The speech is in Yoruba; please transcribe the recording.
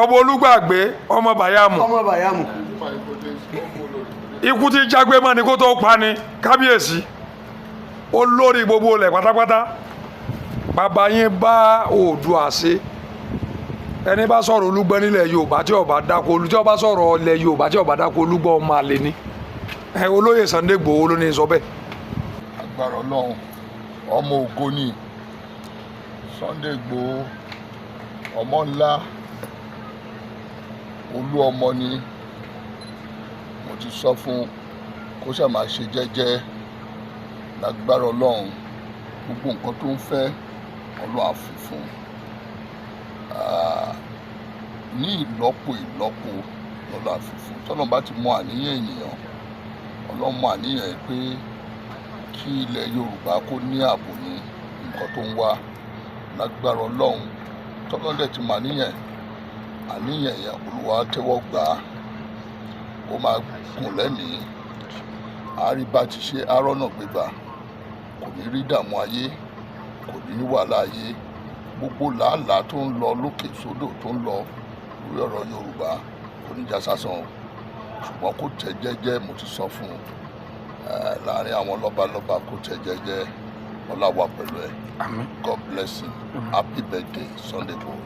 Ọba Olúgbàgbé, ọmọ Bàyàmù. Ọmọ Bàyàmù. Ikú tí jágbe mọ́ ni kó tó pa ni. Kábíyèsí, olórí gbogbo ilẹ̀ pátápátá, bàbá yín bá Oòduà ṣe. Ẹni bá sọ̀rọ̀ Olúgbọ́n nílẹ̀ Yorùbá tí ó bá dáko olú, tí ó bá sọ̀rọ̀ ilẹ̀ Yorùbá tí ó bá dáko Olúgbọ́n, ọmọ àlè ni. Ẹ olóyè Sunday Igboho ló ní sọ bẹ́ẹ̀. Agbára Ọlọ́run, ọmọ ògo ni Sunday Igboho, ọmọ ńlá, olú ọmọ ni. Mo ti sọ fún kó ṣáà máa ṣe jẹ́jẹ́. Lágbára Ọlọ́run, gbogbo nǹkan tó ń fẹ́, Ọlọ́run á fi fún un ní ìlọ́po ìlọ́po lọ́lọ́ á fi fún un. Tọ́lọ́run bá ti mọ àníyàn ènìyàn, Ọlọ́run mọ àníyàn ẹ̀ pé kí ilẹ̀ Yorùbá kó ní ààbò ní nǹkan tó ń wá. Lágbára Ọlọ́run, tọ́lọ́run dẹ̀ ti mọ àníyàn, àníyàn yẹn, Olúwa tẹ́wọ́ gbà á. Ó máa gùn lẹ́mìí, àríbá ti ṣe àárọ̀nà gbégbà, kò ní rí dààmú ayé, kò ní ní wàhálà ayé. Gbogbo làálàá tó ń lọ lókè sódò, tó ń lọ lórí ọ̀rọ̀ Yorùbá, kò ní já sásán o. Ṣùgbọ́n kó tẹ̀ jẹ́jẹ́. Mo ti sọ fún un láàrin àwọn lọ́balọ́ba, kó tẹ̀ jẹ́jẹ́. Ọlá wà pẹ̀lú ẹ̀. Àmín. God bless him. Happy birthday, Sunday Igboho.